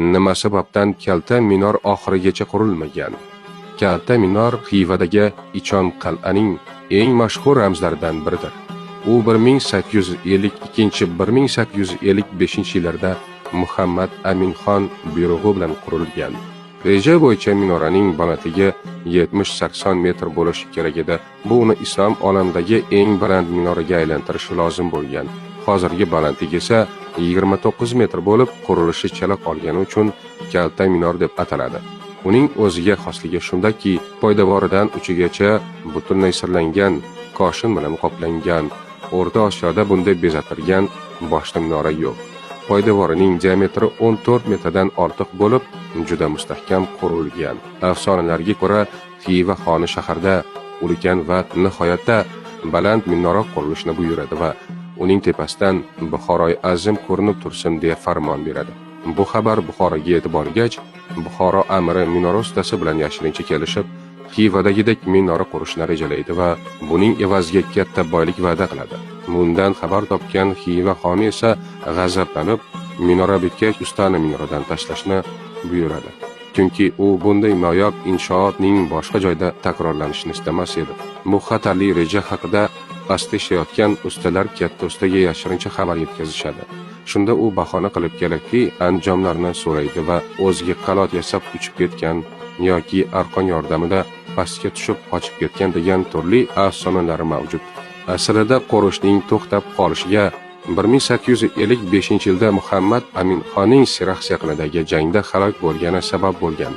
Nima sababdan Kalta minor oxirigacha qurilmagan? Kalta minor Xivadagi Ichon qal'aning eng mashhur ramzlaridan biridir. U 1852-1855 yillarda Muhammad Aminxon buyrug'i bilan qurilgan. Reja bo'yicha minoraning balandligi 70-80 metr bo'lishi kerak edi. Bu uni islom olamidagi eng baland minoraga aylantirishi lozim bo'lgan. Hozirgi balandligi esa 29 metr bo'lib, qurilishi chala qolgani uchun Kalta minor deb ataladi. Uning o'ziga xosligi shundaki, poydevoridan uchigacha butunlay sirlangan, koshin bilan qoplangan. O'rta Osiyoda bunday bezatilgan boshqa minora yo'q. Poydevorining diametri 14 metrdan ortiq bo'lib, juda mustahkam qurilgan. Afsonalarga ko'ra, Xiva xoni shaharda ulkan va nihoyatda baland minora qurilishini buyuradi va uning tepasidan Buxoroi azim ko'rinib tursin, deya farmon beradi. Bu xabar Buxoroga yetib borgach, Buxoro amiri minora ustasi bilan yashirincha kelishib, Xivadagidek minora qurishni rejalaydi va buning evaziga katta boylik va'da qiladi. Bundan xabar topgan Xiva xoni esa g'azablanib, minora bitgach ustani minoradan tashlashni buyuradi. Chunki u bunday noyob inshootning boshqa joyda takrorlanishini istamas edi. Bu xatarli reja haqida pastda ishlayotgan ustalar katta ustaga yashirincha xabar yetkazishadi. Shunda u bahona qilib kerakli anjomlarni so'raydi va o'ziga qanot yasab uchib ketgan yoki arqon yordamida pastga tushib qochib ketgan degan turli afsonalar mavjud. Aslida qurilishning to'xtab qolishiga 1855 yilda Muhammad Aminxonning Siraxs yaqinidagi jangda halok bo'lgani sabab bo'lgan.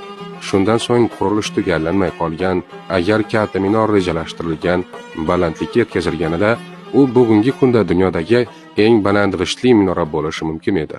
Shundan so'ng qurilish tugallanmay qolgan. Agar Kalta minor rejalashtirilgan balandlikka yetkazilganida, u bugungi kunda dunyodagi eng baland g'ishtli minora bo'lishi mumkin edi.